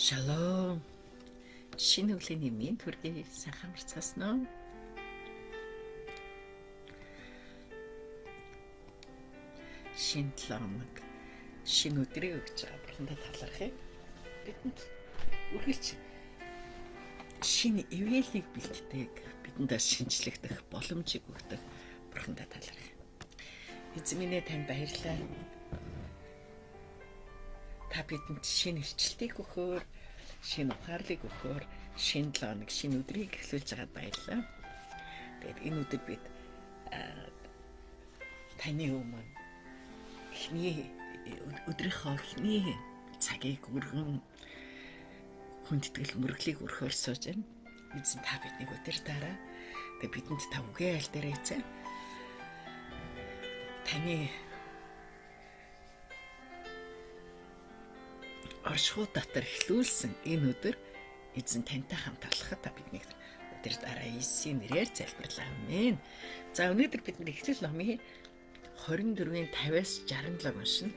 Шалом. Шинэ өглөөний мэнд хүргэе. Сайхан амарцгаасан уу? Шинэ 7 хоног, шинэ өдрийг өгч байгаа бурхандаа талархъя. Бидэнд үргэлж шинэ ивэлийг бэлтдэг, бидэнд шинжлэгдэх боломжийг өгдөг бурхандаа талархъя. Эзэн минь ээ, танд баярлалаа. Та бидэнд шинэ илчлэлтийг өгөхөөр, шинэ ухаарлыг өгөхөөр, шинэ 7 хоног, шинэ өдрийг эхлүүлж байгаад баярлалаа. Тэгээд энэ өдөр бид таны өмнө эхний өдрийнхөө эхний цагийг өргөн хүндэтгэл мөрөглийг өргөхөөр сууж байна. Эзэн та биднийг өдөр дараа тэгээд бидэнд та үгээ айл дээрээ эзэн таны оршихуй дотор эхлүүлсэн энэ өдөр эзэн тантай хамт алхахад та биднийг өдөр дараа Иесусийн нэрээр залбирлаа. Амен. За өнөөдөр бид нар Эхлэл номын 24-ийн 50-аас 67 уншина.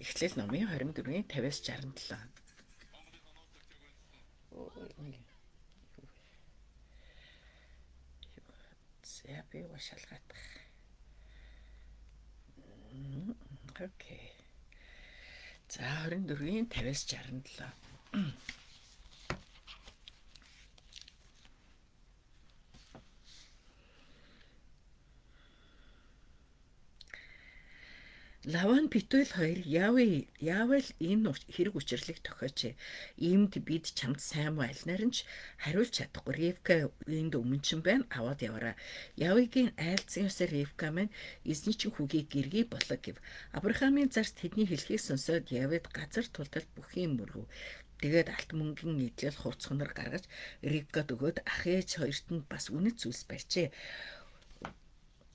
Эхлэл номын 24-ийн 50-аас 67. За би шалгаадах. Окей. За 24-ийн 50-аас 67. Лаван Бетуэл хоёр яавал энэ хэрэг учирлыг тохиоч. Иймд бид чамд сайн муу альнаар нь ч хариулж чадахгүй. Ревка энд өмнө чинь байна. Аваад яваарай. Явыгийн айлцсан ёсоор Ревка маань эзний чинь хүүгийг гэргий болог гэв. Авраамийн зарц тэдний хэлхийг сонсоод Явид газар тултал бүх юм мөргөв. Тэгээд алт мөнгөн эдлэл хувц хонор гаргаж Ревкад өгөөд ах ээж хоёрт нь бас үнэт зүйлс барьжээ.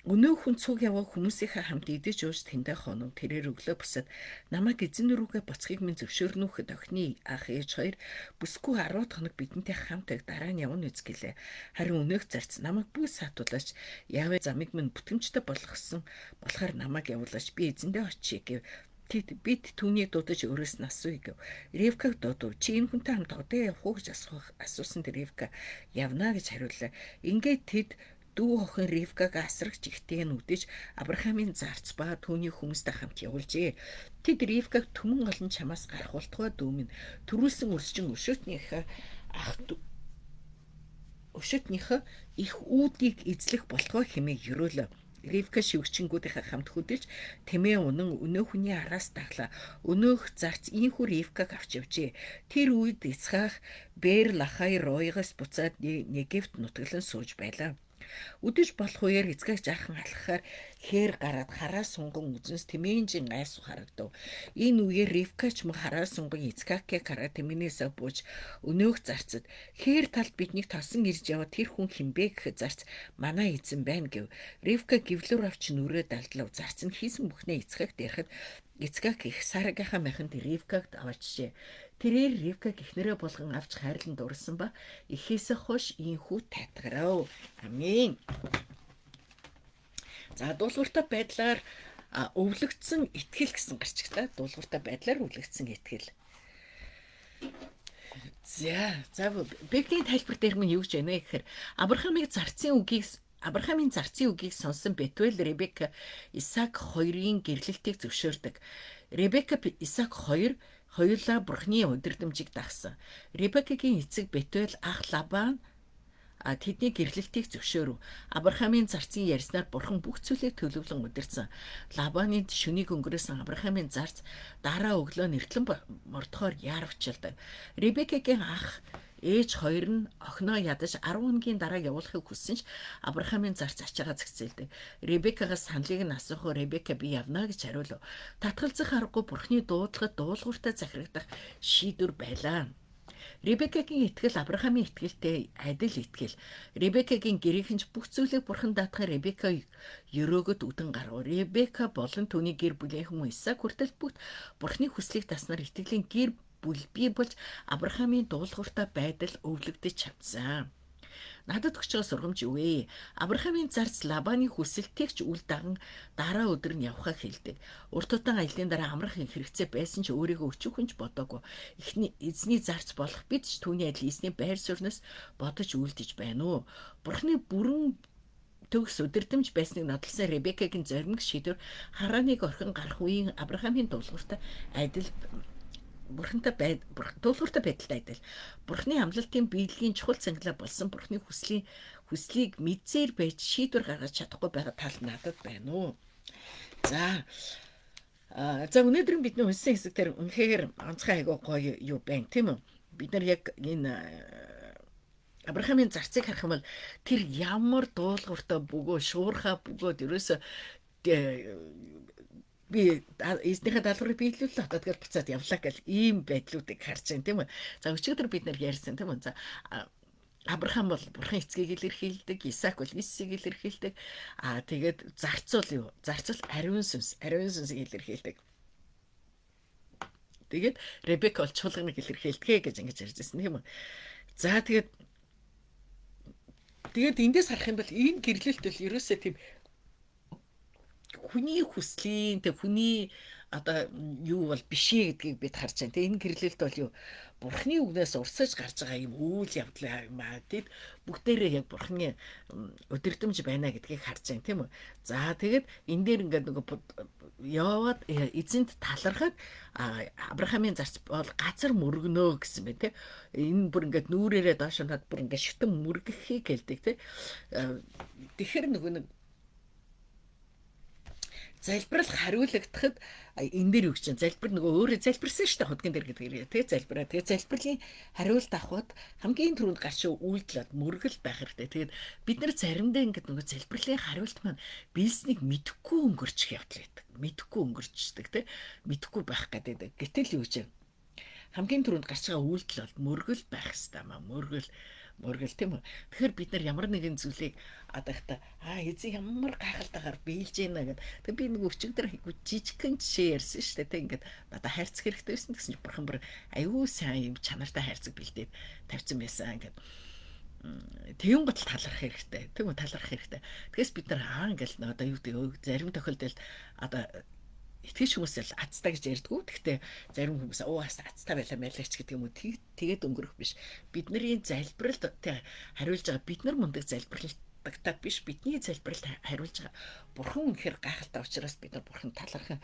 Өнөө хүн цуг яваа хүмүүсийнхээ хамт идэж ууж тэндээ хонов. Тэрээр өглөө босоод намайг эзэн рүүгээ буцахыг минь зөвшөөрнө үү гэхэд охины ах ээж хоёр бүсгүй 10 хоног бидэнтэй хамт байг дараа нь явна үз гэлээ. Харин өнөөх зарц намайг бүү саатуулаач. Яваа замыг минь бүтгэмжтэй болгосон болохоор намайг явуулаач. Би эзэндээ очихъя гэв. Тэд бид түүнийг дуудаж өөрөөс нь асууя гэв. Ревкаг дуудав. Чи энэ хүнтэй хамт одоо явах уу гэж асуусан тэр Ревка явна гэж хариуллаа. Ингээд тэд дүү охин Ривкаг асрагч ихтэй нь үдэж Авраамийн зарц ба түүний хүмүүстэй хамт явуулжээ. Тэд Ривкаг түмэн олон чамаас гарах болтугай дүүмэн төрүүлсэн өрсчин өшөөтнийхөө ах өшөөтнийхөө их үүдийг эзлэх болтугай хэмээн ерөөлөө. Ривка шивгчэнгүүдийнхээ хамт хөдөлж тэмээ унан өнөө хүний араас даглаа. Өнөөх зарц ийхүү Ривкаг авч явжээ. Тэр үед Ицхак Бэр Лахай Ройгоос буцаад Негевт нутаглан сууж байлаа. Үдэж болох үеэр эцгийг жаахан алхахаар хээр гараад хараа сунган үзэнс тэмээнжин айс харагдав. Энэ үеэр Ривка ч мөн хараа сунган Ицхакийг хараад тэмэнээсээ бууж өнөөх зарцад хээр талд биднийг тосон ирж яваа тэр хүн хинбэ гэхэд зарц манай эзэн байна гэв. Ривка гівлүр авч нүрээ далдлав. Зарц нь хийсэн бүхнээ Ицхакт ярихад Ицхак их Сарагийнхаа махинд Ривкаг аваачжээ. Тэрээр Ривкаг эхнэрээ болгон авч хайрлан дурлсан ба эхээсээ хойш ийхүү тайтгарав. Амен. За дуулууртай байдлаар өвлөгдсөн итгэл гэсэн гарчигтай. Дуулууртай байдлаар өвлөгдсөн итгэл. За Библийн тайлбар дээр мөн юу гэж байна вэ гэхээр Авраамийн зарцын үгийг сонсон Бетуэл Ребека Исаак хоёрын гэрлэлтийг зөвшөөрдөг. Ребека Исаак хоёр хоёулаа Бурхны удирдамжийг дагсан. Ребекагийн эцэг Бетуэл ах Лабан тэдний гэрлэлтийг зөвшөөрөв. Авраамийн зарцын ярьснаар Бурхан бүх зүйлийг төлөвлөн удирдсан. Лабаны шөнийг өнгөрөөсөн Авраамийн зарц дараа өглөө нэртлэн мордохоор яарвчилдаг. Ребекагийн ах ээж хоёр нь охиноо ядаж 10 хоногийн дараа явуулахыг хүссэн ч Авраамийн зарц ачаагаа зэгцээлдэг. Ребекагаас саналыг нь асуухаар Ребека би явна гэж хариулав. Татгалзах аргагүй Бурхны дуудлагад дуулууртай захирагдах шийдвэр байлаа. Ребекагийн итгэл Авраамийн итгэлтэй адил итгэл. Ребекагийн гэрийнхэн ч бүх зүйлийг бурхан даатахаар Ребека ерөөгд үдэн гаргав. Ребека болон түүний гэр бүлийн хүмүүс Исаак хүртэл бүгд бурханы хүслийг даснаар итгэлийн гэр бүл бий болж Авраамийн дуулууртай байдал өвлөгдөж чадсан. Надад өгч байгаа сургамж юу вэ? Авраамийн зарц Лабаны хүсэлтийг ч үл даган дараа өдөр нь явахаа хэлдэг. Урт удаан аяллаа дараа амрах хэрэгцээ байсан ч өөрийгөө өчүүхэн ч бодоогүй. Эхний эзний зарц болох бид ч түүний адил эзний байр суурнаас бодож үлдэж байна уу? Бурхны бүрэн төгс өдөрдмж байсныг нодлсон Ребекагийн зоримог шийдвэр Хараныг орхин гарах үеийн Авраамийн дуулууртай адил бурхантай бай дуулууртай байдалтай адил. Бурхны амлалтын биелэлийн чухал цангалаа болсон Бурхны хүслийг мэдсээр байж шийдвэр гаргаж чадахгүй байгаа тал надад байна уу? За за өнөөдөр бидний уншсан хэсэг дээр үнэхээр онцгой айгуу гоё юу байна, тийм үү? Бид нар яг энэ Авраамийн зарцыг харах юм бол тэр ямар дуулууртай бөгөө шуурхаа бөгөөд ерөөсө би эзнийхээ даалгаврыг биелүүллээ, одоо тэгэл буцаад явлаа гэл ийм байдлуудыг харж байна, тийм үү? За өчигдөр бид нар ярьсан, тийм үү? За Авраам бол бурхан эцгийг илэрхийлдэг, Исаак бол Иссийг илэрхийлдэг. Аа тэгээд зарцуул юу? Зарцуул ариун сүнс, ариун сүнсийг илэрхийлдэг. Тэгээд Ребека бол чуулганыг илэрхийлдэг гэж ингэж ярьжсэн, тийм үү? За тэгээд эндээс харах юм бол энэ гэрлэлт бол ерөөсөө тийм хүний хүслийн тэг хүний одоо юу бол биш ээ гэдгийг бид харж байна. Тэг энэ гэрлэлт бол юу? Бурхны үгнээс урсаж гарч байгаа юм үйл явдал юм аа. Тэд бүгдээрээ яг Бурхны өдөртөмж байна гэдгийг харж байна, тийм үү? За тэгээд энэ дээр ингээд нөгөө яваад эзэнт талархаад Авраамийн зарц бол газар мөргөнөө гэсэн байна, тийм. Энэ бүр ингээд нүүрээрээ доош над бүр ингээд шүтэн мөргөхийг хэлдэг, тийм. Тэгэхээр нөгөө нэг залбирал хариулагдахад энэ дээр юу гэж чинь залбир нөгөө өөрөө залбирсан шүү дээ, худган дээр гэдэг тий залбираа. Тэгээ залбирлын хариулт авахд хамгийн түрүүнд гарч үйлдэл мөргөл байх хэрэгтэй. Тэгээд бид нар заримдаа ингээд нөгөө залбирлын хариулт маань биелснийг мэдэхгүй өнгөрчих явдал байдаг. Мэдэхгүй өнгөрчдөг тий. Мэдэхгүй байх гэдэг. Гэтэл юу гэж хамгийн түрүүнд гарч байгаа үйлдэл бол мөргөл байх хэрэгтэй маа. Мөргөл тийм үү. Тэгэхээр бид нар ямар нэгэн зүйлийг адагта эзэн ямар гайхалтайгаар биелж гинэ гэд. Тэг би нэг өчигдөр жижигхэн жишээ ярьсан шүү дээ. Тэг ингээд надад хайрцаг хэрэгтэй байсан гэсэн чинь бурхан бүр аюу сайн юм чанартай хайрцаг бэлдээд тавьсан байсан ингээд. Тэгэн гол талархах хэрэгтэй. Тийм үү, талархах хэрэгтэй. Тэгээс бид нар ингээл одоо юу гэдэг зарим тохиолдолд одоо итгэж хүмүүс л азтай гэж ярьдгүү. Гэхдээ зарим хүмүүс аас азтай байлаа мэлэгч гэдэг юм уу. Тэгээд өнгөрөх биш. Бидний залбиралд хариулж байгаа бид нар мундаг залбиралдагтай биш. Бидний залбиралд хариулж байгаа Бурхан үнэхээр гайхалтай учраас бид нар Бурхан талархан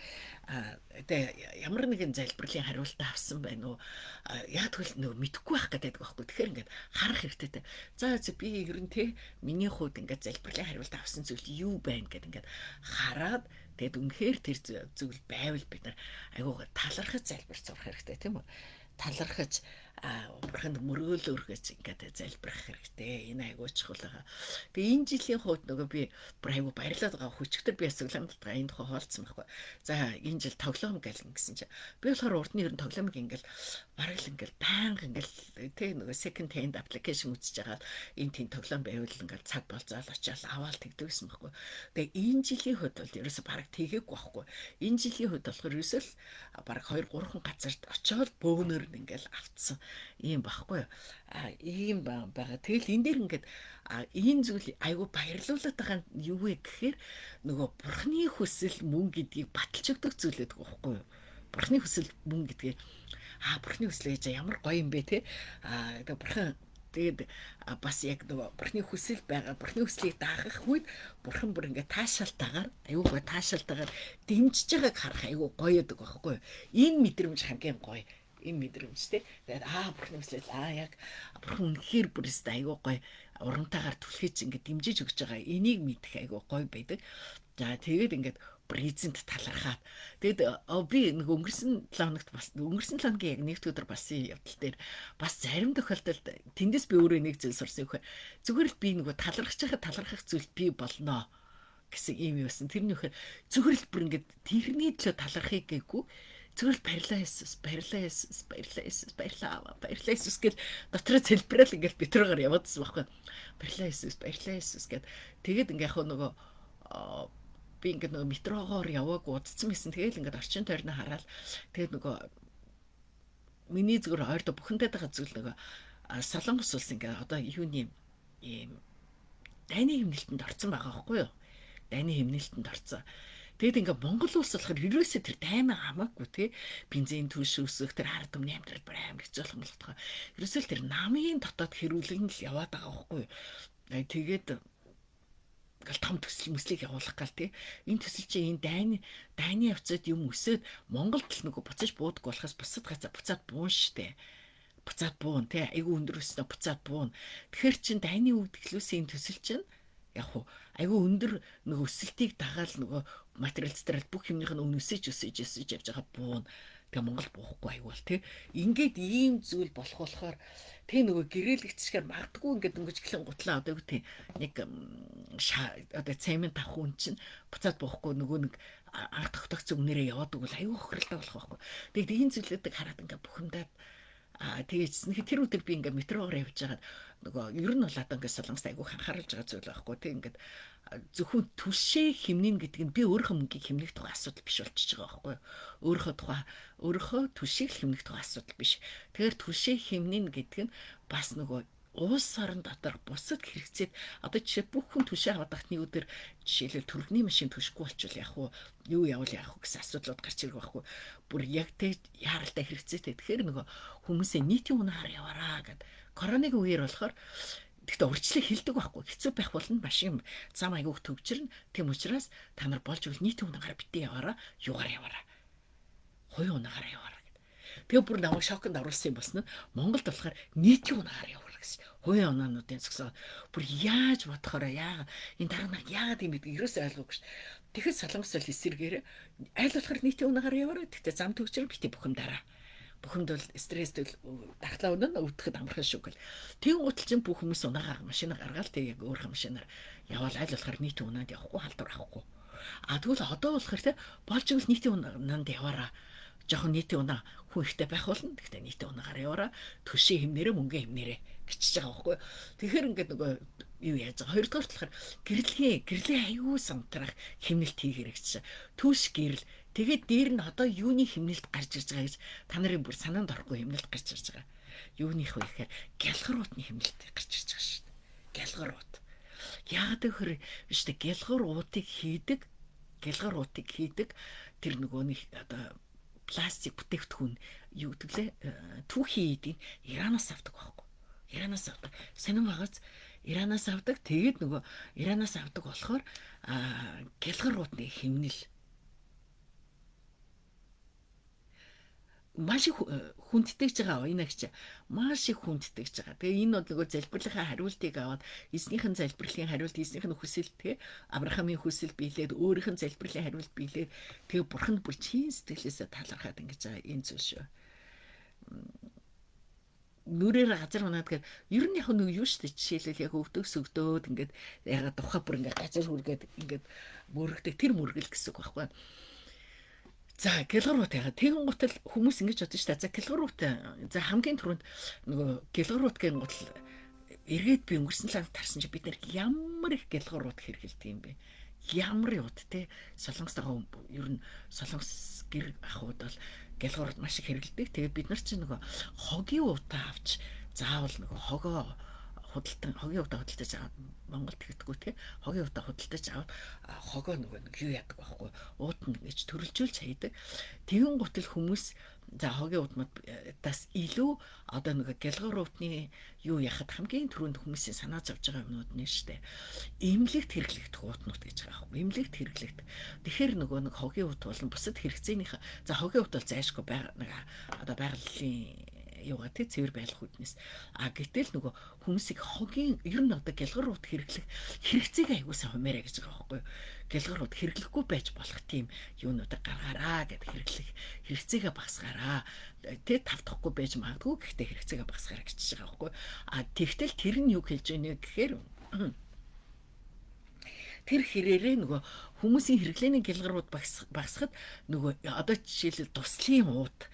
тэгээ ямар нэгэн залбирлын хариултаа авсан байна уу? Яг тэгвэл нөгөө мэдэхгүй байх гэдэг байхгүй. Тэгэхээр ингээд харах хэрэгтэй. За би ер нь те миний хувьд ингээд залбирлын хариулт авсан зүйл юу байна гэд ингээд хараад тэгээд үнэхээр тэр зүйл байвал бид нар айгуугаа талархаж залбирч сурах хэрэгтэй, тийм үү? Талархаж бурханд мөргөөл өргөж ингээд залбирах хэрэгтэй. Энэ айгуу чухал байгаа. Тэгээ энэ жилийн хувьд нөгөө би бүр айгуу баярлаад байгаа. Хөчгтөр би сугламжлалт энэ тухай хоолцсон байхгүй. За энэ жил тоглоом гэл гэсэн чинь би болохоор урд нь ер нь тоглоомыг ингээл бараг л ингээл байнга ингээл тэг нөгөө second hand application үзэж байгаа энэ тийм тоглоом байвал ингээл цаг болцоол очиад аваал тэгдэг гэсэн байхгүй. Тэгээ энэ жилийн хувьд бол ерөөсө бараг тэгээгүй байхгүй. Энэ жилийн хувьд болохоор ерөөсөө л бараг 2 3 газарт очиод бөөнөр нь ингээл автсан ийм байхгүй. Ийм байгаа. Тэгэл энэ дээр ингээд энэ зүйл айгу баярлуулаад байгаа нь юу вэ гэхээр нөгөө бурхны хүсэл мөн гэдгийг баталж өгдөг зүйл гэдэг байхгүй юу? Бурхны хүсэл мөн гэдгийг бурхны хүсэл гэж ямар гоё юм бэ те. Тэгээ бурхан тэгээд бас яг нөгөө бурхны хүсэл байгаа. Бурхны хүслийг даахах үед бурхан бүр ингээд таашаалтайгаар аюу гой таашаалтайгаар дэмжиж байгааг харах аюу гоё гэдэг байхгүй юу? Энэ мэдрэмж хамгийн гоё. Энэ мэдрэмж те. Тэгээд бурхны хүслэл яг бурхан үнэхээр бүр өстой аюу гоё урамтайгаар түлхэж ингээд дэмжиж өгч байгаа. Энийг мэдэх аюу гоё байдаг. За тэгээд ингээд презент талархаад тэгээд би нэг өнгөрсөн 7 хоногт бас өнгөрсөн 7 хоногийн яг нэгд өдөр болсон явдал дээр бас зарим тохиолдолд тэндээс би өөрөө нэг зүйл сурсан юм. Зүгээр л би нөгөө талархаж байхад талархах зүйл би болноо гэсэн юм юусан. Тэр нь юу зүгээр л бүр ингээд тэрний төлөө талархыг гээгүй. Зүгээр л баярлаа Иесус, баярлаа Иесус, баярлаа Иесус, баярлаа Аава, баярлаа Иесус гэл дотроо залбираал ингээд метрогоор яваадсан байхгүй. Баярлаа Иесус, баярлаа Иесус гэд. Тэгээд ингээ яг нөгөө би ингээд нөгөө метрогоор яваагүй удцсан байсан. Тэгэл ингээд орчин тойрноо хараад тэгээд нөгөө миний зүгээр ойрдо бүхэндээ байгаа зүйл нөгөө Солонгос улс ингээд одоо юуны Ийм дайны хэмнэлтэнд орсон байгаа байхгүй юу? Дайны хэмнэлтэнд орсон. Тэгэд ингээ Монгол улс болохоор ерөөсөө тэр даймаа хамаагүй тий. Бензин түлш өсөх тэр ард түмний амьдрал бүр амар хэцүү болох юм болох. Ерөөсөө л тэр намын дотоод хэрүүлэг нь л яваад байгаа байхгүй юу? Тэгээд ингээл том төсөл мөслийг явуулах гал тий. Энэ төсөл чинь энэ дайны явцад юм өсөөд Монголд л нөгөө буцаж буудаг болохоос бусад газар буцаад буун штэ. Буцаад буун тий. Айгүй өндөр өснө буцаад буун. Тэгэхээр чин дайны өгдөглөөс энэ төсөл чинь яг хуу айгүй өндөр нөгөө өсөлтийг дагаал нөгөө материал материал бүх юмных нь өн өсөж өсөж өсөж явж байгаа буун. Тэгээ Монгол буухгүй айгүй бол тий. Ингээд ийм зүйл болох болохоор тэг нөгөө гэрээлэгчгээр магадгүй ингээд дөнгөж гэлэн гутлаа одоо юу тий нэг одоо цемент авах хүн чинь буцаад буухгүй нөгөө нэг анх тогтоогдсон үнээрээ яваад өгвөл айгүй хохиролтой болох байхгүй. Тэгээд ийм зүйлүүдийг хараад ингээд бухимдаад тэгээжсэн. Тэр өдөр би ингээд метрогоор явж байгаад нөгөө ер нь бол одоо ингээд Солонгост айгүй анхааруулж байгаа зүйл байхгүй тий. Ингээд зөвхөн түлшээ хэмнэн гэдэг нь би өөрийнхөө мөнгийг хэмнэх тухай асуудал биш болчихж байгаа байхгүй юу. Өөрийнхөө тухай өөрийнхөө түлшийг хэмнэх тухай асуудал биш. Тэгэхээр түлшээ хэмнэн гэдэг нь бас нөгөө улс орон дотор бусад хэрэгцээд одоо жишээ бүх хүн түлшээ аваад тахт нэг өдөр жишээлбэл төрөгний машин түшгүй болчихвол яах вэ? Юу явал яах вэ гэсэн асуудлууд гарч ирэх байхгүй. Бүр яг тэ яаралтай хэрэгцээтэй. Тэгэхээр нөгөө хүмүүсээ нийтийн үнээр яваараа гэд. Коронавигийн үеэр болохоор гэхдээ урьдчилан хилдэг байхгүй. Хэцүү байх болно. Машин зам айгүйх төгжрөн. Тийм учраас та нар болж өгөл нийтийн үнээр битээ яваараа, юугаар яваараа. Хувийн үнээр яваараа гэд. Тэгээ бүр намайг шоконд оруулсан юм болсон нь Монголд болохоор нийтийн үнээр яваараа гэсэн. Хувийн унаануудын зөксөө бүр яаж бодохороо яа энэ дараа нь яагаад юм бэ ерөөсөө ойлгоогүй шүү. Тэгэхэд Солонгос бол эсэргээр аль болохоор нийтийн унаагаар яваараа. Гэхдээ зам төгжрөн бити бухимдаараа. Бухимд бол стресст бол дархлаа өнө өвдөхэд амархан шүү гэл. Тэгэн гутал чинь бүх хүмүүс унаагаар машина гаргаал тэг яг өөрийнхөө машинаар яваал аль болохоор нийтийн унаанд явахгүй халдвар авахгүй. А тэгвэл одоо болохоор те болж игэл нийтийн унаанд яваараа жоохон нийтийн унаа хүн ихтэй байх болно. Гэхдээ нийтийн унаагаар яваараа төшөө хэмнэрээ мөнгө хэмнэрээ гिचж байгаа байхгүй. Тэгэхээр ингээд нөгөө юу яаж байгаа. Хоёрдугаар болохоор гэрлийн аюу самтрах хэмнэлт хийгэрэй гэж. Түлш гэрэл. Тэгээд дээр нь одоо юуны хэмнэлт гарч ирж байгаа гэж та нарын бүр санаанд орохгүй хэмнэлт гарч ирж байгаа. Юуных вэ гэхээр гялгар уутны хэмнэлт гарч ирж байгаа шүү дээ. Гялгар уут. Яагаад гэхээр биш үү гялгар уутыг хийдэг тэр нөгөө нэг одоо пластик бүтээгдэхүүн юу гэдэг лээ түүхий эдийг Иранаас авдаг байхгүй. Иранаас авдаг. Сонин багаз Иранаас авдаг. Тэгээд нөгөө Иранаас авдаг болохоор гялгар уутны хэмнэл маш их хүндтгэж байгаа энэ агч маш их хүндтгэж байгаа. Тэгээ энэ бол нөгөө залбирлынхаа хариултыг аваад эзнийх нь залбирлын хариулт, эзнийх нь хүсэл тэгээ Авраамийн хүсэл биелээд өөрийнх нь залбирлын хариулт биелээд тэгээ бурханд бүр чин сэтгэлээсээ талархаад ингэж байгаа энэ зүйл шүү. Нүрээр газар унаад гэхээр ер нь яг нэг юу шүү дээ. Жишээлбэл яг өвдөг сөгдөөд ингээд ягаад тухай бүр ингээд газар хүргээд ингээд мөрөгдөг тэр мөргөл гэсэн үг байхгүй. За гэлгар уут яга тэгэн гутал хүмүүс ингэж бодсон шүү дээ. За гэлгар уут за хамгийн түрүүнд нөгөө гэлгар уут гэн гутал эргээд би өнгөрсөн лаг тарсан чи бид нэр ямар их гэлгар уут хэрэгэлдэг юм бэ? Ямар уут те Солонгос байгаа ер нь Солонгос гэр ахуйд бол гэлгар уут маш их хэрэгэлдэг. Тэгээд бид нар чинь нөгөө хогийн уутаа авч заавал нөгөө хогоо худалдан хогийн удаа худалдаж аваад Монголд тэгдэггүй те хогийн удаа худалдаж аваад хогоо нөгөө нэг юу яадаг байхгүй уут нь ингэж төрөлжүүлж хайдаг. Тэгэн гутал хүмүүс за хогийн удмадаас илүү одоо нөгөө гялгар уутны юу яхад хамгийн түрүүнд хүмүүсийн санаа зовж байгаа юмнууд нь штэ. Эмнэлэгт хэрэглэгдэх уутнууд гэж байгаа байхгүй. Эмнэлэгт хэрэглэгдэх. Тэгэхээр нөгөө нэг хогийн уут болон бусад хэрэгцээнийхээ за хогийн уут бол зайшгүй байга нэг одоо байгалийн юугаа тий цэвэр байлгах үднэс. А гэтэл нөгөө хүмүүсийг хогийн ер нь одоо гялгар уут хэрэглэх хэрэгцээг аягуулсан хумаарэ гэж байгаа байхгүй юу. Гялгар уут хэрэглэхгүй байж болох тийм юунуудыг гаргаараа гэд хэрэглэх хэрэгцээгээ багасгаараа тий тавтахгүй байж магадгүй гэхдээ хэрэгцээгээ багасгаараа гэж байгаа байхгүй юу. А тэгтэл тэр нь юу хэлж байна гэхээр тэр хэрээрээ нөгөө хүмүүсийн хэрэглээний гялгар уут багасгахад нөгөө одоо жишээлбэл туслын уут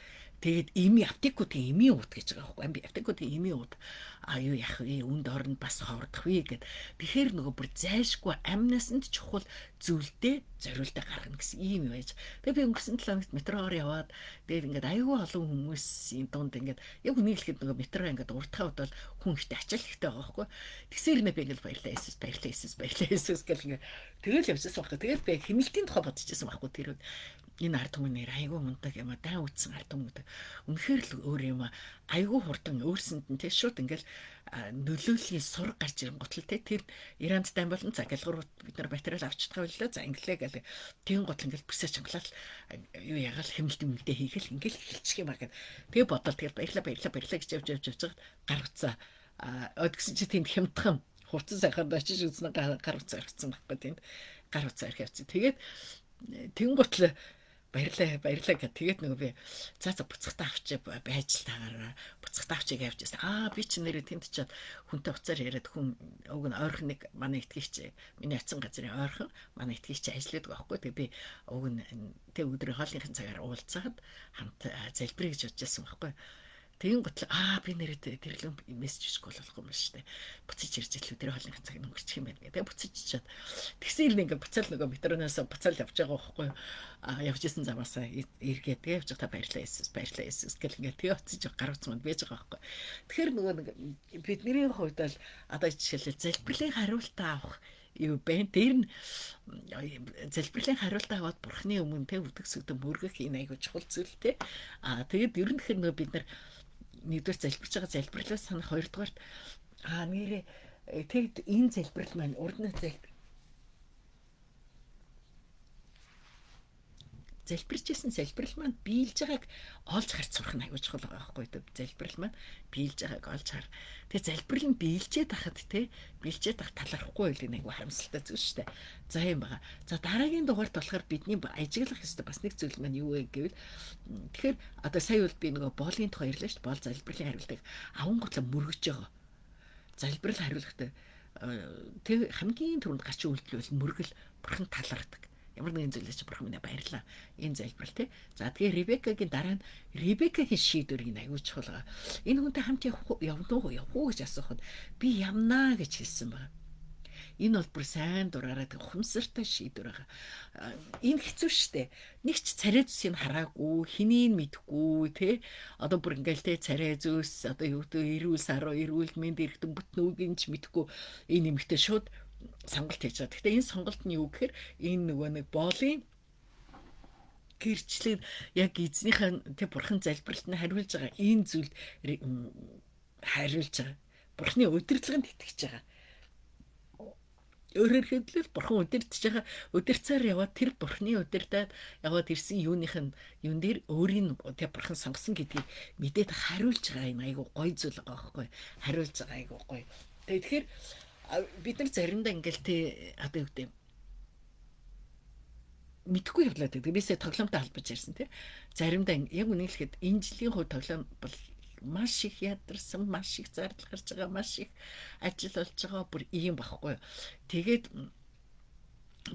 тэгээд эми аптекуудын эмийн уут гэж байгаа байхгүй. Аптекуудын эмийн уут а юу яах вэ? Үнд орно бас ховордох вэ гэд. Тэгэхээр нөгөө бүр зайлшгүй амнаас нь чухал зүйлдээ зориултаа гаргана гэсэн ийм юм байж. Тэгээд би өнгөрсөн 7 хоногт метроор яваад тэгээд ингээд аюул олон хүмүүсийн дунд ингээд яг үнийг хэлэхэд нөгөө метро ингээд уртхаа удвал Хүн ихтэй ачаал ихтэй байгаа байхгүй. Тэгсээр нэ би ингээл баярлаа Иесус, баярлаа Иесус, баярлаа Иесус гэл ингээ тэгэл явжсэн байхгүй. Тэгэл би хэмнэлтийн тухай бодчихсон байхгүй тэр үед. Энэ ард түмэн нэр айгүй мундаг юм а, дайн үтсэн ард түмэн гэдэг. Үнэхээр л өөр юм а. Айгүй хурдан өөрсөнд нь те шууд ингээл нөлөөллийн сур гарч ирэн гутал те тэр Иранд дайн болон за гэлгэр бид нар материал авч чадгаа байлаа. За инглээ гэл тэн гутал ингээл бүсээ чангалал юу ягаал хэмнэлт мэлдэ хийгэл ингээл эхэлчих юм а гэд. Тэгээ бодол тэгэл баярлаа баярлаа баярлаа гэж явж явж явж байгаад гар утсаа а тэгсэн чи тэнд хямдхан хувцас сайхан очиж үзсэн, гар утсаа орхисон байхгүй, тэнд гар утсаа орхи явцсан. Тэгээд тэн гутал баярлаа баярлаа гэх. Тэгээд нөгөө би за за буцахтаа авчи байж л таагаараа буцахтаа авчиг явж байсан. Аа, би чи нэрээ тэнд чад хүнтэй уцаар яриад, хүн уг нь ойрхон нэг манай итгэгч, миний очисон газрын ойрхон манай итгэгч ажилладаг байхгүй. Тэгээ би уг нь тэг өдрийн хоолныхын цагаар уулзаад хамт залбирая гэж бодож байсан байхгүй. Тэгин гутал аа, би нэрээ тэрлэн мессеж бичихгүй болохгүй юм шүү дээ. Буцаж ирж илүү тэр хоолны цаг өнгөрчих юм байна гэдэг. Тэгээ буцаж чад. Тэгсэн ирнэ ингээ буцаал нөгөө метроноос буцаал явж байгаа байхгүй юу. Аа, явж исэн замаасаа эргээ тэгээ явж байхдаа баярлаа Иесус, баярлаа Иесус гэл ингээ тэгээ очиж гар утас манд байж байгаа байхгүй. Тэгэхээр нөгөө нэг бидний хувьд бол одоо жишээлбэл залбирлын хариултаа авах юу бэ? Тэр нь залбирлын хариултаа аваад бурхны өмнө те үдэг сүгдэн мөргөх энэ айгуу чухал зүйл те. Аа, тэгээд ер нь тэгэхээр нөгөө бид нар нэгдүгээр залбирч байгаа залбирлаас санах, хоёрдугаарт аа, нэрээ тэгэд энэ залбирал маань урд нь залбирч исэн залбирал маань биелж байгааг олж харж сурах нь аягүй чухал байгаа байхгүй юу? Залбирал маань биелж байгааг олж хар. Тэгээ залбирал нь биелжээд хахад те биелжээд ах талархахгүй байл нэг аягүй харамсалтай зүйл шүү дээ. За, юм байгаа. За, дараагийн дугаарт болохоор бидний ажиглах ёстой бас нэг зүйл маань юу вэ гэвэл, тэгэхээр одоо сая бол би нөгөө боолын тухай ярьлаа шүү дээ. Боол залбирлын хариултыг авангуутлаа мөргөж байгаа. Залбирал хариулахтай тэг хамгийн түрүүнд гарч үйлдэл бол мөргөл, бурхан талархдаг, ямар нэгэн зүйлээс чи бурхан минь баярлаа. Энэ залбирал те. За, тэгээ Ребекагийн дараа нь Ребекагийн шийдвэрийг аягүй чухал байгаа. Энэ хүнтэй хамт явах явна уу, явах уу гэж асуухад би явнаа гэж хэлсэн байна. Энэ бол бүр сайн дураараа тэг ухамсартай шийдвэр байгаа. Энэ хэцүү шттэ. Нэг ч царай зүсийг хараагүй, хэнийг мэдэхгүй те. Одоо бүр ингээл те царай зүс одоо юу гэдэг эрүүл саруу, эрүүл мэнд эргэтэн бүтнүүг нь ч мэдэхгүй энэ нэмэгтэй шууд сонголт хийж байгаа. Гэхдээ энэ сонголт нь юу гэхээр энэ нөгөө нэг боолын гэрчлэг яг эзнийхээ тэг бурхан залбиралт нь хариулж байгаа энэ зүйлд хариулж байгаа. Бурханы удирдлаганд итгэж байгаа. Өөрөөр хэлбэл бурхан удирдах байгаа, удирцаар яваад тэр бурханы удирдаад яваад ирсэн юуных нь юун дээр өөрийн тэг бурхан сонгосон гэдгийг мэдээд хариулж байгаа юм айгу гоё зүйл байгаа байхгүй, хариулж байгаа айгу гоё. Тэгэхээр бид нар заримдаа ингээл те одоо юу гэдэг мэдхгүй явлаа гэдэг. Бисээ тоглоомтой холбож ярьсан тий. Заримдаа яг үнэ хэлэхэд энэ жилийн хувь тоглоом бол маш их ядарсан, маш их зардал гарч байгаа, маш их ажил болж байгаа, бүр ийм багхгүй. Тэгээд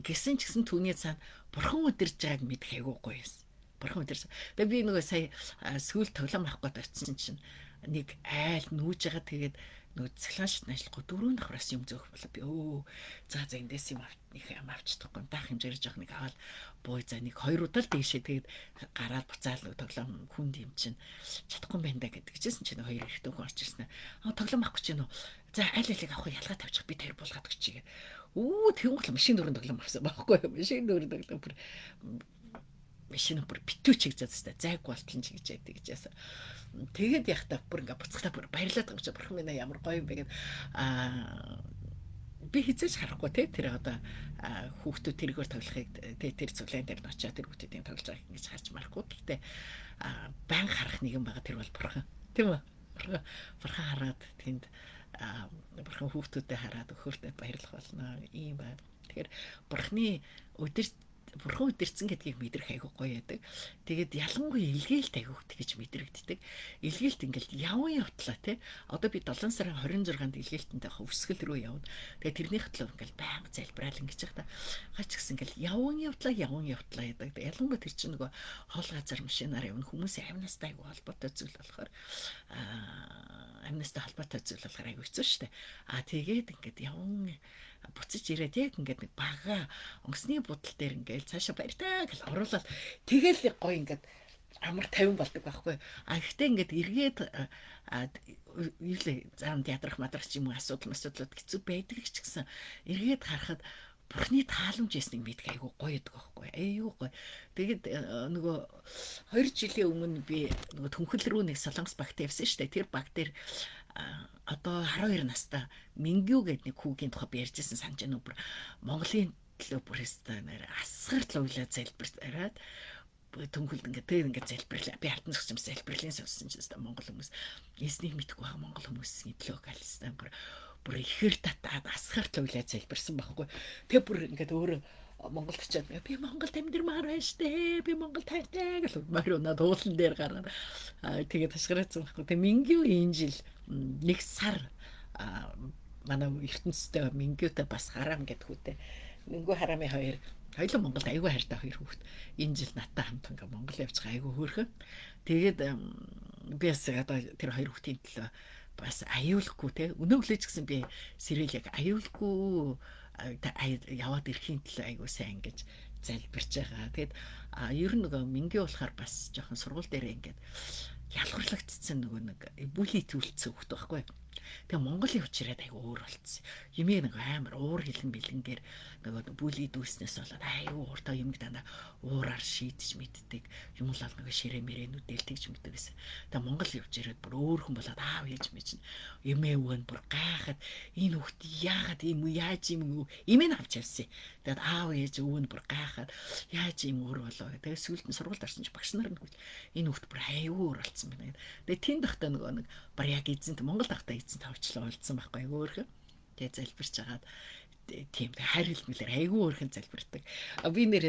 гисэн ч гэсэн түүний цаана бурхан өдөрж байгааг мэдэх айгуу гоё байсан. Бурхан өдөрж. Тэгээ би нөгөө сая сүүл тоглоом авах гээд очисон чинь нэг айл нүүж байгаа, тэгээд нөгөө цахилгаан шатны ажиллахгүй дөрөв давхраас юм зөөх болоо. Би өө за за эндээс юм нэг юм авчихдаггүй, даах хэмжээр жоох нэг аваад бууй, за нэг хоёр удаа л дээшээ тэгээд гараад буцаал нөгөө тоглоом хүнд юм чинь чадахгүй юм байна да гэдэг чийсэн чинь хоёр эрэгтэй хүн орж ирсэн. Аа, тоглоом авах гэж байна уу? За, аль алийг авах, ялгаа тавьчих, би тэр буулгаад өгчий гэ. Үү, тэгвэл машин дөрөв тоглоом авсан байхгүй юу? Машин дөрөв тоглоом, бүр машин бүр битүү чиг заа, зайг болтол ч гэж яадаг гэж яасан. Тэгээд яхта бүр ингээ буцахтаа бүр баярлаад байгаа юм чи, бурхан минь ямар гоё юм бэ гэд. Аа, би хизээж харахгүй те тэр одоо хүүхдүүд тэргээр тоглохыг те, тэр цуглаан дээр нь очиад тэр хүүхдүүдийн тоглож байгааг ингэж харж марахгүй. Гэхдээ байн харах нэгэн байгаа, тэр бол бурхан. Тийм үү? Бурхан, бурхан хараад тэнд бурхан хүүхдүүдэд хараад өхөртөө баярлах болно. Ийм байна. Тэгэхээр бурханы өдөр бурхан өдөрцөн гэдгийг мэдрэх айгуу гоё яадаг. Тэгээд ялангуяа илгээлт айгуу гэж мэдрэгддэг. Илгээлт ингээл яван явтлаа те. Одоо би 7 сарын 26-нд илгээлтэнтэй өвсгөл рүү явна. Тэгээд тэрнийх төлөө ингээл байнга залбираал ингэж яах та. Хач гэсэн ингээл яван явтлаа, яван явтлаа яадаг. Ялангуяа тэр чинь нөгөө хоол газар машинаар явна, хүмүүсийн амнастай айгуу холбоотой зүйл болохоор амнастай холбоотой зүйл болохоор айгуу хэцүү шттэ. А тэгээд ингээд яван буцаж ирээд яг ингээд нэг бага онгоцны будал дээр ингээд цаашаа баяртай гэл оруулаад тэгэл гоё ингээд Амар 50 болдог байхгүй. А гэхдээ ингээд эргээд юу л заанд ядрах мадрах ч юм уу асуудал масуудлууд хэцүү байдаг ч гэсэн эргээд харахад Бурхны тааламж ясныг мэдэх айгуу гоё гэдэг байхгүй. Айгуу гоё. Тэгээд нөгөө 2 жилийн өмнө би нөгөө Түнхэл рүү нэг Солонгос багт явсан шүү дээ. Тэр баг дээр одоо 12 настай Мингю гэдэг нэг хүүгийн тухай би ярьжсэн санаж байна уу? Бүр Монголын төлөө бүр өстой нэр асгар луглаа залбираад Түнхэлд ингээд тэр ингээд залбирлаа. Би хартан зогссон юм залбирлын сонссон чинь өстой Монгол хүмүүс эснийг мэдгүй байгаа Монгол хүмүүсийн төлөө галстан бүр бүр ихээр татаад асгар луглаа залбирсан байхгүй. Тэгээ бүр ингээд өөрөө Монголд очиад би Монголд амьдрмаар байна штэ. Би Монгол тайртай гэл морь унаад уулан дээр гараад тэгээд ташгараацсан байхгүй. Тэгээ Мингю энэ жил нэг сар манай ертөнцтэй Мингютэй бас харам гэдэг хүүтэй. Мингю харамын хоёр хоёулаа Монголд айгүй хайртай хоёр хүүхэд. Энэ жил надтай хамт ингээ Монгол явж байгаа айгүй хөөрхөн. Тэгээд би бас одоо тэр хоёр хүүхдийн төлөө бас аюулгүй те. Өнөө өглөө ч гэсэн би сэрэл яг аюулгүй яваад ирэхийн төлөө айгүй сайн гэж залбирч байгаа. Тэгэд ер нь нөгөө Минги болохоор бас жоохон сургууль дээр ингээд ялгарлагдсан нөгөө нэг бүли төлцсөн хөхт байхгүй. Тэгээ Монголын учраад айгүй өөр болцсон. Юмыг нэг амар уур хилэн бэлэнгээр нөгөө бүли дүүснээс болоод айгүй ууртаа юмыг дандаа уураар шийдэж мэддэг. Юм л нөгөө ширээ мэрэнүүдэл тэгж мэддэг гэсэн. Тэгээ Монгол явж ирээд бүр өөр хүн болоод аав ээж мэж нь эмээ өвөө нь бүр гайхаад энэ хүүхд яагаад ийм яаж юм эмээ нь авч явсан. Тэгээд аав ээж өвөө нь бүр гайхаад яаж ийм өөр болоо гэх. Тэгээд сүүлд нь сургуульд орсон чи багш нар нь энэ хүүхд бүр айгүй өөр болцсон байна гэдэг. Тэгээд тэнд тахта нөгөө нэг бар яг эзэнт Монгол тахта эзэнт хавчлаа болцсон байхгүй айгүй өөрхөн. Тэгээд залбирч агаад тийм хайр хэлмэлэр айгүй өөрхөн залбирдаг. Би нэр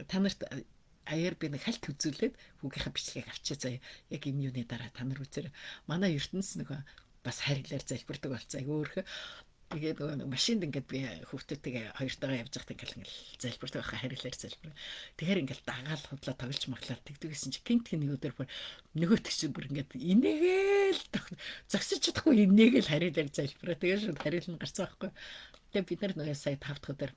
та нарт аяар би нэг хальт үзүүлээд хүүгийнхаа бичлэгийг авчаа заяа. Яг энэ юуны дараа та нар үзээрэй. Манай ертөнц нөгөө бас хайрлаар залбирдаг болсон айгүй өөрхөн. Тэгээд нөгөө машинд ингээд би хүүхдүүдтэйгээ хоёртойгоо явж байхад ингээл ингээл залбирдаг байхаа харилаар залбир. Тэгэхээр ингээл дагаал худлаа тоглож маглаад тэгдэг гэсэн чи гинт нэг өдөр бүр нөгөөт чинь бүр ингээд инээгээл зогсож чадахгүй инээгээл харилаар залбираа. Тэгээд шууд харил нь гарсан байхгүй. Тэгээд бид нар нөгөө сая 5 дахь өдөр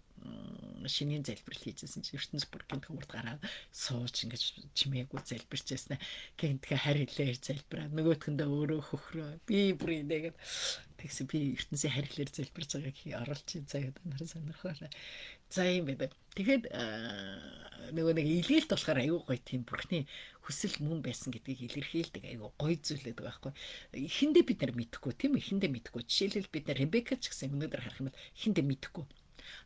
шинийн залбирал хийжсэн чи ертөнц бүр гинт хурд гараад сууж ингэж чимээгүй залбирч яснаа. Гинтгэ харилаар залбираа. Нөгөөтгөндөө өөрөө хөхрөө. Би бүр инээгээд тэгсэн би ертөнцийн харилаар залбирч байгааг оруулж заяа нар сонирхолтой. За юм байна. Тэгэхэд нөгөө нэг илгээлт болохоор аюу гоё тийм бурхны хүсэл мөн байсан гэдгийг илэрхийлдэг аюу гоё зүйл гэдэг байхгүй. Эхэндээ бид нар мэдэхгүй тийм эхэндээ мэдэхгүй. Жишээлбэл бид нар Ребека ч гэсэн өнөөдөр харах юм бол эхэндээ мэдэхгүй.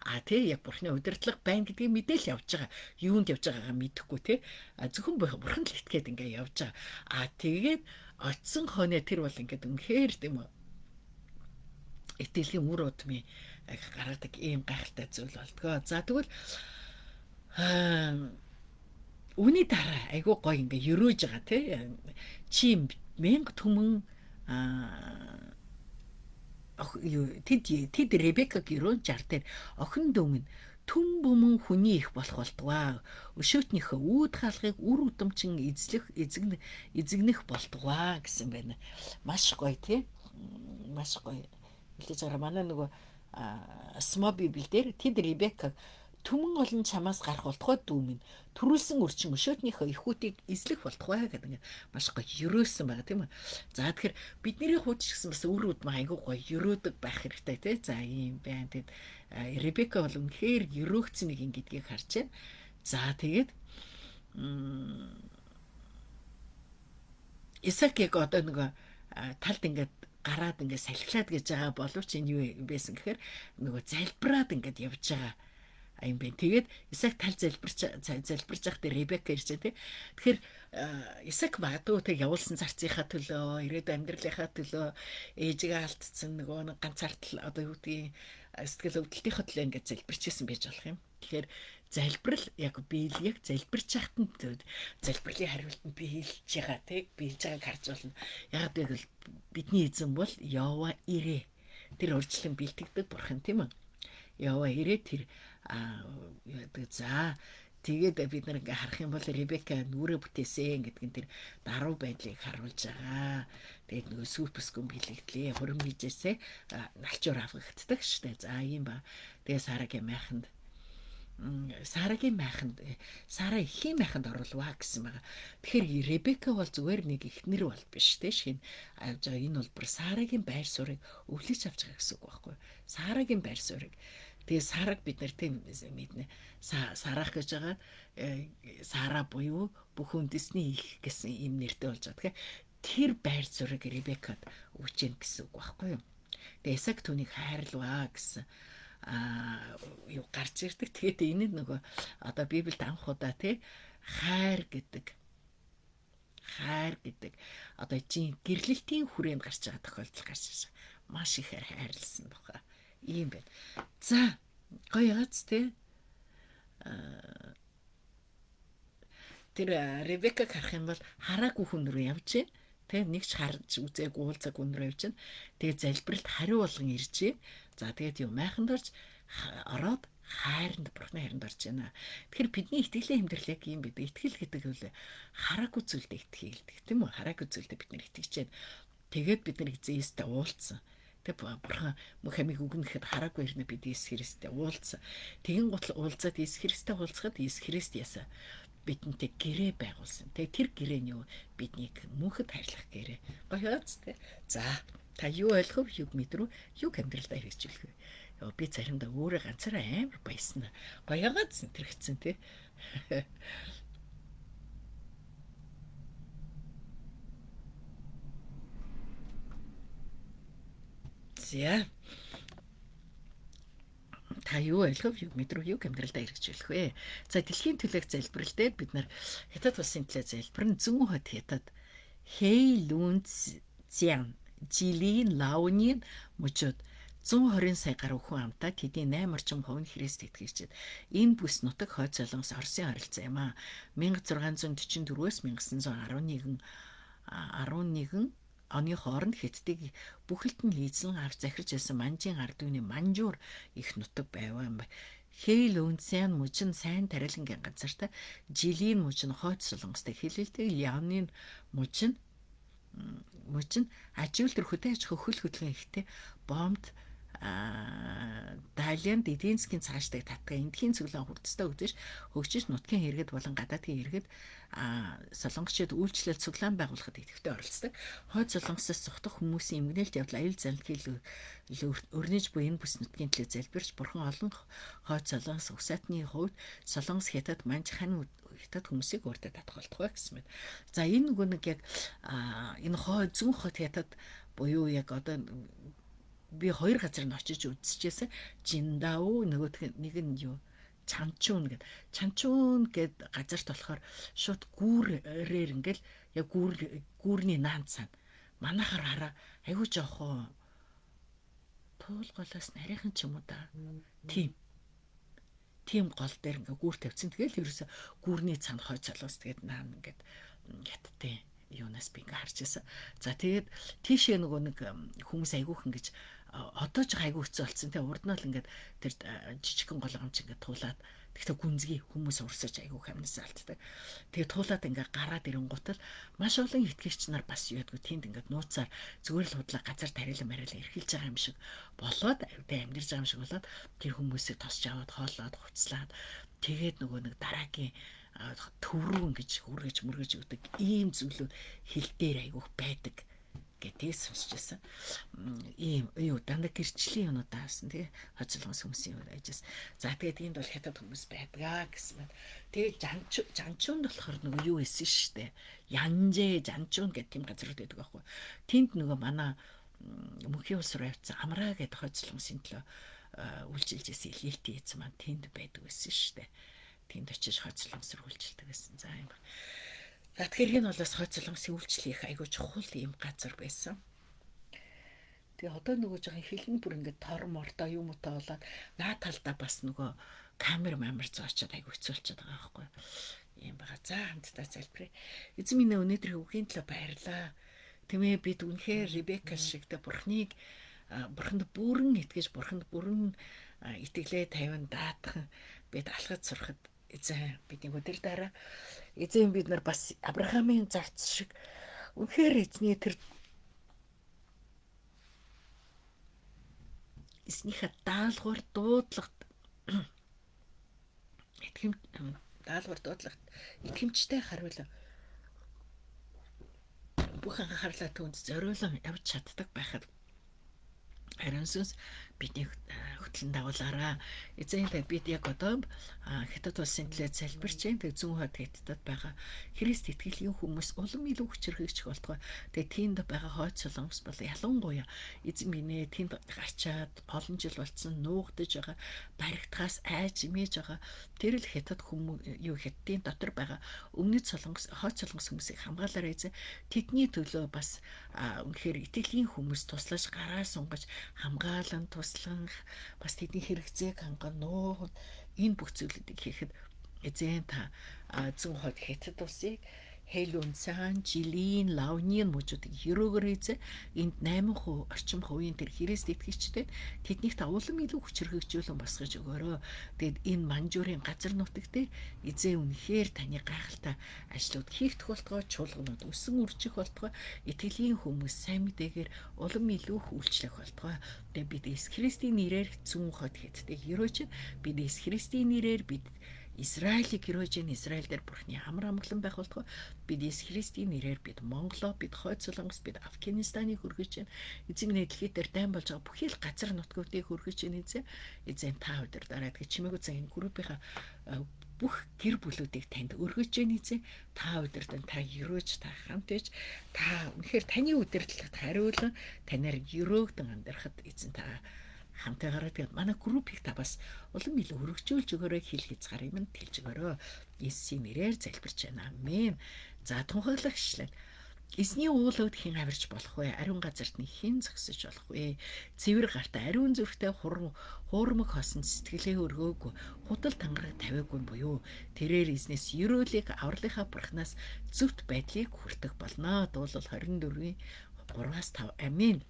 А тий яг бурхны удирдлага байна гэдгийг мэдээл явж байгаа. Юунд явж байгаагаа мэдэхгүй тий. А зөвхөн бурханд л итгээд ингээ явж байгаа. А тэгээд очисон хоноо тэр бол ингээд үнэхээр тийм үү итгэлийн үр удмын гаргадаг ийм гайхалтай зүйл болдгоо. За тэгвэл үүний дараа айгүй гоё ингээ ерөөж байгаа тий. Чи 1000 түмэн тэд Ребекаг ерөөн 60 дээр охин дүүмэн түн бөмөн хүний их болох болтугай. Өшөөтнийхөө үүд хаалгыг үр удамчин эзлэх эзэгнэх болтугай гэсэн байна. Маш гоё тий. Маш гоё. Хэлж байгаа манай нөгөө Смо Библи дээр тэд Ребекаг түмэн олон чамаас гарах болтугай дүүмэн төрүүлсэн өрчин өшөөтнийхөө эхүүдийг эзлэх болтугай гэдэг ингээд маш гоё ерөөсөн байгаа тийм үү. За тэгэхээр бидний хууч гэсэн бас үр удмаа айгүй гоё ерөөдөг байх хэрэгтэй тий. За ийм байна. Тэгэд Ребека бол үнэхээр ерөөгцөн нэг юм гэдгийг харж байна. За тэгээд Исаак яг одоо нөгөө талд ингээд гараад ингээд салхилаад гэж байгаа боловч энэ юу байсан гэхээр нөгөө залбираад ингээд явж байгаа юм бэ. Тэгээд Исаак тал залбирч залбирч байхдаа Ребека ирж байгаа тий. Тэгэхээр Исаак магадгүй тэг явуулсан зарцынхаа төлөө, ирээдүйн амьдралынхаа төлөө ээжигээ алдсан нөгөө нэг ганцаардал одоо юу гэдгийг сэтгэл өвдөлтийнхөө төлөө ингээд залбирч исэн байж болох юм. Тэгэхээр залбирал яг биел яг залбирч байхад нь залбирлын хариултанд биелж байгаа тий биелж байгааг харж болно. Яг гэвэл бидний эзэн бол Йова ирээ. Тэр урьдчилан бэлтгэдэг бурхан тийм үү? Йова ирээ тэр яадаг за тэгээд бид нар ингээ харах юм бол Ребека нүрэ бүтээсэн гэдэг нь тэр даруй байдлыг харуулж байгаа. Тэгээд нөгөө сүүпскүн бэлэгдлээ, хурим хийжээсээ налчуур авгагддаг штэ. За ийм ба. Тэгээ Сарагийн майханд Сарагийн майханд, Сара эхийн майханд оруулваа гэсэн байгаа. Тэгэхээр Ребека бол зүгээр нэг эхнэр бол биш те, шинэ авж байгаа. Энэ бол бүр Сарагийн байр суурийг өвлөж авч байгаа гэсэн үг байхгүй юу? Сарагийн байр суурийг. Тэгээ Сараг бид нар тийм мэднэ. Сарах гэж байгаа Сара буюу бүх үндэсний их гэсэн ийм нэртэй болж байгаа. Тэгэхээр тэр байр суурийг Ребекад өгч гин гэсэн үг байхгүй юу? Тэгээ Исаак түүнийг хайрлаваа гэсэн юу гарч ирдэг. Тэгээд энэ нь нөгөө одоо Библиэд анх удаа тий хайр гэдэг одоо жин гэрлэлтийн хүрээнд гарч байгаа тохиолдол гарч ирсэн. Маш ихээр хайрлсан баха. Ийм байна. За гоё яац тий. Тэр Ребекаг харах юм бол хараагүй хүн рүү явж байна. Тэ нэг ч харж үзээгүй уулзаагүй хүн рүү явж байна. Тэгээ залбиралд хариу болгон ирж байна. За тэгээд юу майханд орж ороод хайранд, Бурхны хайранд орж байна. Тэгэхээр бидний итгэлийн амьдрал яг юм бид. Итгэл гэдэг үл хараагүй зүйлдээ итгэх гэдэг тийм үү? Хараагүй зүйлдээ бид нэр итгэж байна. Тэгээд бид нар эзэн Есүстэй уулзсан. Тэг Бурхан мөх амийг өгнө гэхэд хараагүй ирнэ, бид Есүс Христтэй уулзсан. Тэгин гутал уулзаад Есүс Христтэй уулзахад Есүс Христ ясаа бидэнтэй гэрээ байгуулсан. Тэгээ тэр гэрээ нь юу? Биднийг мөнхөд хайрлах гэрээ. Гоё биз дээ. За та юу ойлгов, юг мэдрүү, юг амьдралдаа хэрэгжүүлэх вэ? Йоо, би заримдаа өөрөө ганцаараа амар баясна. Гоёгаад сэнтрэгцэн тий. За. Та юу ойлгов, юг мэдрүү, юг амьдралдаа хэрэгжүүлэх вэ? За дэлхийн төлөөх залбирал дээр бид нар Хятад улсын төлөө залбирна. Зүүн хот Хятад Хэйлунцзян Жилийн Лаунийн мужууд 120 сая гаруй хүн амтай тэдний 8 орчим хувь нь Христ итгэгчид. Энэ бүс нутаг хойд Солонгос Оросын оролцоо юм аа. 1644-өөс 1911 оны хооронд Хятадыг бүхэлд нь эзлэн авч захирч байсан Манжийн ард түмний Манжуур их нутаг байваа юм. Хэйлунцзян мужи нь сайн тариалангийн газартай, Жилийн муж нь хойд Солонгостой хилэлтэй, Ляоны муж нь аж үйлдвэр хөдөө аж ахуй хөл хөдөлгөөн ихтэй, бомбд Далианд эдийн засгийн цаашдаг татгаа эндхийн цөглөн хурцтай хөгжиж нутгийн иргэд болон гадаадын иргэд солонгосчууд үйлчлэл цуглаан байгуулахад идэвхтэй оролцдог. Хойд Солонгосоос зугтах хүмүүсийн эмгэнэлт явдал аюул залхийл өрнөж буй энэ бүс нутгийн төлөө залбирч Бурхан олон хойд Солонгос угсаатны хувьд Солонгос Хятад Манж хань Хятад хүмүүсийг өөртөө татах болтугай гэсэн мэт. За энэ нөгөө нэг яг энэ хойд зүүн хот Хятад буюу яг одоо би хоёр газар нь очиж үзчихсэн. Жиндао нөгөөх нэг нь юу Чанчун гэд. Чанчун гэд газарт болохоор шууд гүүрээр ингээл яг гүүрний наан цаана. Манайхаар хараа айгүй жоохон туул голоос нарийнхан ч юм уу да. Тийм гол дээр ингээ гүүр тавьсан. Тэгэл ерөөсө гүүрний цаана хойд Солонгос тэгээд наан ингээд Хятадын юунаас би ингээ харж байсан. За тэгээд тийшээ нөгөө нэг хүмүүс айгүйх ингэж одоо ч айгүй хэцүү болсон те. Урд нь л ингээд тэр жижигхэн голгомч ингээд туулаад тэгтээ гүнзгий хүмүүс урсаж айгүй хамнасаа алддаг. Тэгээ туулаад ингээд гараад ирэнгуут л маш олон итгэгч нар бас юу ядгүй тэнд ингээд нууцаар зүгээр л худлаа газар тариалан мариалан эрхэлж байгаа юм шиг болоод тэгээ амьдарч байгаа юм шиг болоод тэр хүмүүсийг тосч аваад хооллоод хувцлаад тэгээд нөгөө нэг дараагийн төв рүү ингэж үргэж мөргөж өгдөг ийм зүйлүүд хил дээр айгүйх байдаг гэдгийг сонсч байсан. Ийм юу дандаа гэрчлийн юмнууд даасан тий хойд Солонгос хүмүүсийн юу ажээс. За тэгээд энд бол Хятад хүмүүс байдгаа гэсэн байна. Тэгээд Жанчуунд болохоор нөгөө юу исэн штэ. Янжээ Жанчуун гэдэг тийм газрууд байдаг байхгүй. Тэнд нөгөө манай мөнхийн улс руу явцсан Амраа гэдэг хойд Солонгосын төлөө үйлчилж исэн илээлтийн эзэн маань тэнд байдаг байсан штэ. Тэнд очиж хойд Солонгос руу үйлчилдэг байсан. За юм. За тэгэхээр энэ бол бас хойд Солонгосын үйлчлэл их айгүй чухал юм газар байсан. Тэгээ одоо нөгөө жоохон хилэн бүр ингээд тор мордоо юм уу болоод наа талдаа бас нөгөө камер мамер зоочоод айгүй хэцүү болчиход байгаа байхгүй юу. Ийм байгаа. За хамтдаа залбирая. Эзэн минь ээ өнөөдрийн үгийн төлөө баярлалаа. Тэмээ бид үнэхээр Ребека шиг тэ Бурхныг Бурханд бүрэн итгэж Бурханд бүрэн итгэлээ тавин даатхан бид алхаж сурахад эзэн бидний өдөр дараа эзэн бид нар бас Авраамийн зарц шиг үнэхээр эзний тэр эзнийхээ даалгавар дуудлагад итгэм даалгавар дуудлагт итгэмжтэй хариулан бүх анхаарлаа түүнд зориулан явж чаддаг байхад Ариун сүнс бидний хөтлөн дагуулаараа. Эзэн та бид яг одоо Хятад улсын төлөө залбирч байна. Тэг зүүн хойд Хятадд байгаа Христ итгэлийн хүмүүс улам илүү хүчрхэгч болтугай. Тэг тэнд байгаа хойд солонгос бол ялангуяа эзэн минь ээ тэнд гачаад олон жил болцсон нуугдаж байгаа баригдахаас айж имэж байгаа тэр л Хятад хүмүүс юу Хятадын дотор байгаа өмнөд солонгос хойд солонгос хүмүүсийг хамгаалаарай эзэн. Тэдний төлөө бас үнэхээр итгэлийн хүмүүс туслаж гараа сунгаж хамгаалан туслан бас тэдний хэрэгцээг ханган нуугд энэ бүх зүйлүүдийг хийхэд эзэн та зүүн хойд Хятад улсыг Хэлүнцан, Жилийн, Лавнийн мужуудыг ерөөгөр эзэн энд 8% орчим хувийн тэр Христ итгэгчтэй тэднийг та улам илүү хүчрхэгжүүлэн босгож өгөөрөө. Тэгэд энэ Манжуурын газар нутаг дээр эзэн үнэхээр таны гайхалтай ажлууд хийх болтгой, чуулганууд өсөн үржих болтгой, итгэлийн хүмүүс сайн мэдээгээр улам илүү үйлчлэх болтгой. Тэгээд бид Есүс Христийн нэрээр зүүн хойд Хятадыг ерөөж, бид Есүс Христийн нэрээр бид Израилийг ерөөж ин Израиль дээр Бурхны амар амгалан байх болтугай. Бид Есүс Христийн нэрээр бид Монголоо, бид Хойд Солонгос, бид Афганистаныг хөргөж байна. Эзэн минь дэлхий дээр дайн болж байгаа бүхий л газар нутгуудыг хөргөж байна эзэн. Эзэн та өдөр дараа гэж чимээгүй цаг энэ группийнхаа бүх гэр бүлүүдийг танд өргөж байна эзэн. Та өдөртөн та ерөөж, та хамт байж, та үнэхээр таны удирдлагад хариулан танаар ерөөгдөн амьдрахад эзэн та хамтаагаараа тэгээд манай группийг та бас улам илүү өргөжүүлж өгөөрэй, хил хязгаарыг минь тэлж өгөөрэй. Есүсийн нэрээр залбирч байна. Амен. За тунхаглах ишлэл. Эзний уулууд хэн авирч болох вэ? Ариун газарт нь хэн зогсож болох вэ? Цэвэр гартаа ариун зүрхтэй хуурмаг хосон сэтгэлээ өргөөгүй, худал тангараг тавиагүй буюу тэрээр эзнээс ерөөлийг авралынхаа бурхнаас зөвхт байдлыг хүртэх болно. Дуулал 24-ийн 3-5. Амен.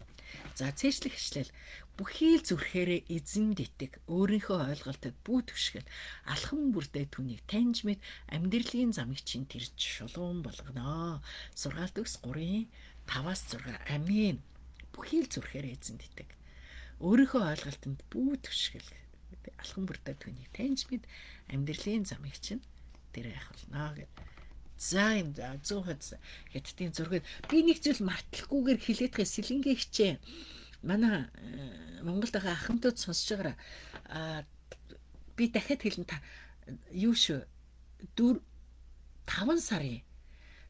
За цээжлэх ишлэл. Бүхий л зүрхээрээ эзэнд итэг, өөрийнхөө ойлголтод бүү түшгэл, алхам бүрдээ түүнийг таньж мэд, амьдралын замыг чинь тэр шулуун болгоно. Сургаалт төгс 3-ын 5-6. Амен. Бүхий л зүрхээрээ эзэнд итэг, өөрийнхөө ойлголтод бүү түшгэл, алхам бүрдээ түүнийг таньж мэд, амьдралын замыг чинь тэр яах болно гэд. За юм зүүн хойд Хятадын зургийг би нэг зүйл марталгүйгээр хилээд байгаа сэлэнгээ хичээ. Манай Монголд байгаа ахмадууд сонсож байгаараа би дахиад хэлнэ та юу шүү 4 5 сарын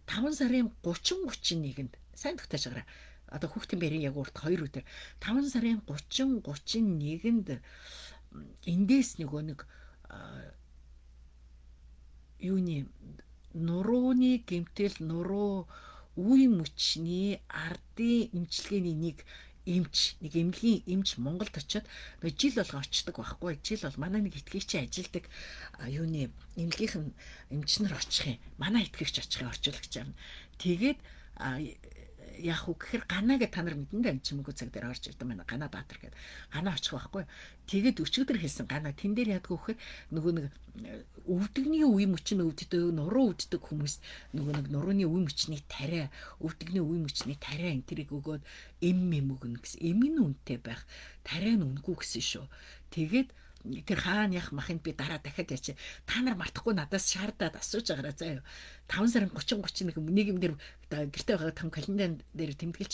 5 сарын 30 31-нд сайн тогтоож байгаараа. Одоо хүүхдийн бэрийн яг урт 2 өдөр 5 сарын 30 31-нд эндээс нөгөө нэг юуны нурууны гэмтэл нуруу үе мөчний ардын эмчилгээний нэг эмч, нэг эмнэлгийн эмч Монголд очиод нэг жил болго очдог байхгүй. Жил бол манай нэг итгэгчийн ажилдаг юуны эмнэлгийнх нь эмчнэр очих юм. Манай итгэгч очих юм, орчуулагч юм. Тэгээд яах вэ гэхээр Гана гэ та нар мэдэн дээ чимээгүй цаг дээр орж ирдэг манай Гана Баатар гэдэг. Гана очих байхгүй. Тэгээд өчигдөр хэлсэн Гана тэн дээр яадгүй гэхээр нөгөө нэг өвдөгний үе мөч нь өвддөг, нуруу өвддөг хүмүүс нөгөө нэг нурууны үе мөчний тариа, өвдөгний үе мөчний тариа энэ тэрийг өгөөд эм эм өгнө гэсэн. Эм нь үнэтэй байх, тариа нь үнэгүй гэсэн шүү. Тэгээд тэр хаана явах махынд би дараа дахиад яачи. Та нар мартахгүй надаас шаардаад асууж байгаараа заа юу. 5 сарын 30 31 нэг юм дээр гэрте байгаа том календар дээр тэмдэглэж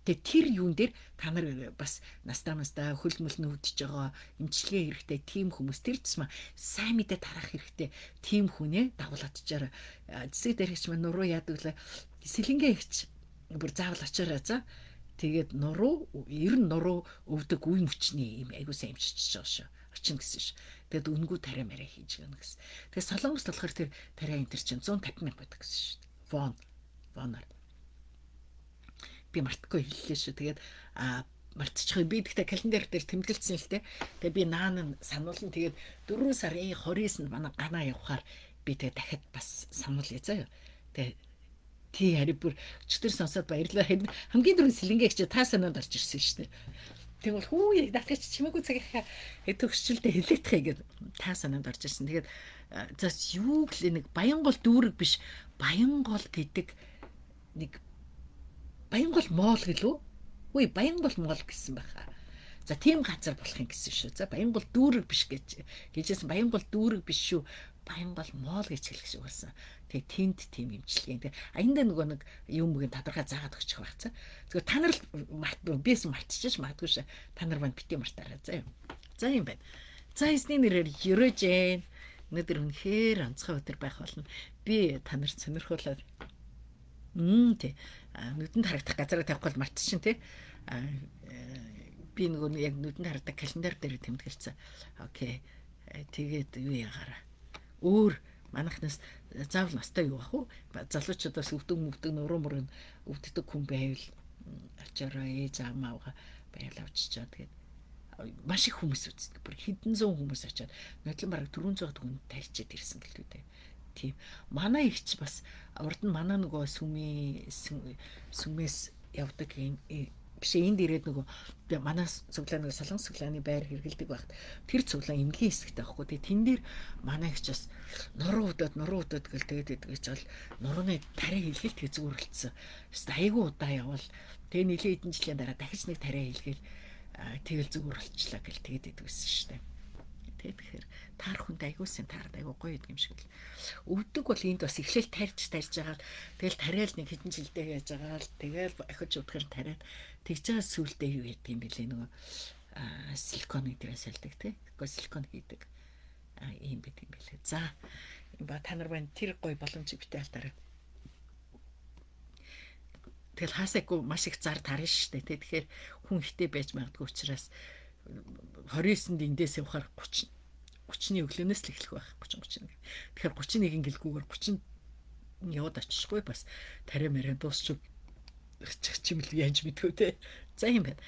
тэгээ тэр юун дээр та нар бас настаа мастаа хөл мөл нүдж байгаа эмчилгээ хэрэгтэй тийм хүмүүс тэр тусмаа сайн мэдээ тарах хэрэгтэй тийм хүнээ дагуулад очиараа. Зэсэг дээр хийч мань нуруу яадаг лээ. Сэлэнгээ ихч бүр заавал очиараа за. Тэгээд нуруу ер нь нуруу өвдөг үе мөчний юм айгуу сайн эмчилж байгаа шүү. Очин гэсэн ш. Тэгээд үнгүй тариа мараа хийж гэнэ гэсэн. Тэгээд Солонгост болохоор тэр тариа энэ төр чинь 150 мянга байдаг гэсэн ш. Вон. Воноор. Би мартахгүй хэллээ шүү. Тэгээд мартчих би гэхдээ календар дээр тэмдэглэсэн л те. Тэгээд би наан нь сануулна. Тэгээд 4 сарын 29-нд манай Гана явхаар би тэгээд дахиад бас сануулъя заяа. Тэгээд тий хари бүр өчтөр сонсоод баярлалаа. Хамгийн түрүүнд сэлэнгээ хичээ та санаанд орж ирсэн шүү дээ. Тэгвэл хүү наадах чи чимээгүй цагийнхаа төгсчлөлтөд хэлээдхэ гэд та санаанд орж ирсэн. Тэгээд зас юу гэлээ нэг Баянгол дүүрэг биш Баянгол гэдэг нэг Баянгол моол гэлүү? Үгүй Баянгол моол гэсэн байхаа. За тийм газар болох юм гэсэн шүү. За Баянгол дүүрэг биш гэж гэжсэн Баянгол дүүрэг биш шүү. Баянгол моол гэж хэлэх шиг болсон. Тэгээ тэнд тийм имчилгээ. Тэгээ аяндаа нөгөө нэг юм бүгийн тодорхой заагаад өгчих байх цаа. Зүгээр та нар л бис мартчих магадгүй шээ. Та нар маань бити мартаарай заа юм. За юм байна. За эзний нэрээр ерөөж гэн. Өнөөдөр үнэхээр онцгой өдөр байх болно. Би та нарт сонирхуулаад тий. Нүдэнд харагдах газараа тавихгүй бол мартчихин тий. Би нөгөө яг нүдэнд харагдах календар дээр тэмдэглэсэн. Окей. Тэгээд юу ягаараа. Өөр манайхнаас заавал настай юу ах вэ? Залуучуудаас өвдөг мөвдөг нуруу мөрөн өвддөг хүн байвал очоорой, ээж аав маавга байвал авчичаа. Тэгээд маш их хүмүүс үздэг. Бүр хэдэн зуун хүмүүс очиад нодлон бараг 400 хүн тарьчаад ирсэн гэлтүү дээ. Тийм. Манай ихч бас урд нь манай нөгөө сүмийн сүмээс явдаг юм биш энд ирээд нөгөө манай цуглаа нөгөө Солонгос цуглааны байр хэрэгэлдэг багт тэр цуглаан эмнэлгийн хэсэгтэй байхгүй. Тэгээ тэн дээр манай ихч бас нуруу өвдөд гэл тэгээд идэг гэж бол нурууны тариа хэлгэлт хэзүүрлэлцсэн. Хэвээ айгүй удаа явбал тэгээ нилээ хэдэн жилийн дараа дахиж нэг тариа хэлгээл тэгэл зүгээр болчлаа гэл тэгээд идэг байсан шүү дээ. Тэ тэгэхээр таар хүнд айгуу сэн таард айгуу гоё идэг юм шиг л. Өвдөг бол энд бас эхлээл тарьж байгаа л тэгэл тариал нэг хэдэн жилдээ яаж байгаа л тэгэл ахиж удахар тариад тэгж байгаа сүулдэ юу яадаг юм бэлээ нөгөө силикон дээрээ сольдог тий. Гэхдээ силикон хийдэг. Ийм байдаг юм бэлээ. За ба та нар байна тэр гоё боломжийг битээ алдаарай. Тэгэл хаасайгүй маш их зар тарна шүү дээ. Тэгэхээр хүн ихтэй байж магадгүй учраас 29-нд эндээс явахаар 30 30-ны өглөөнөөс л эхлэх байх 30 31. Тэгэхээр 31 гэлгүүгээр 30 яваад очихгүй бас тариа мариа дуусчих чим л яаж мэдгүй те. За юм байна.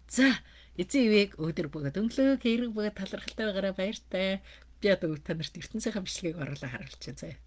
За эзэн ивэг өдөр бөгөөд өнгөлөг хэрэг бөгөөд талархалтай байгаараа баяртай. Би одоо та нарт ертөнцийнхаа бичлэгийг оруулаа харуулчих заяа.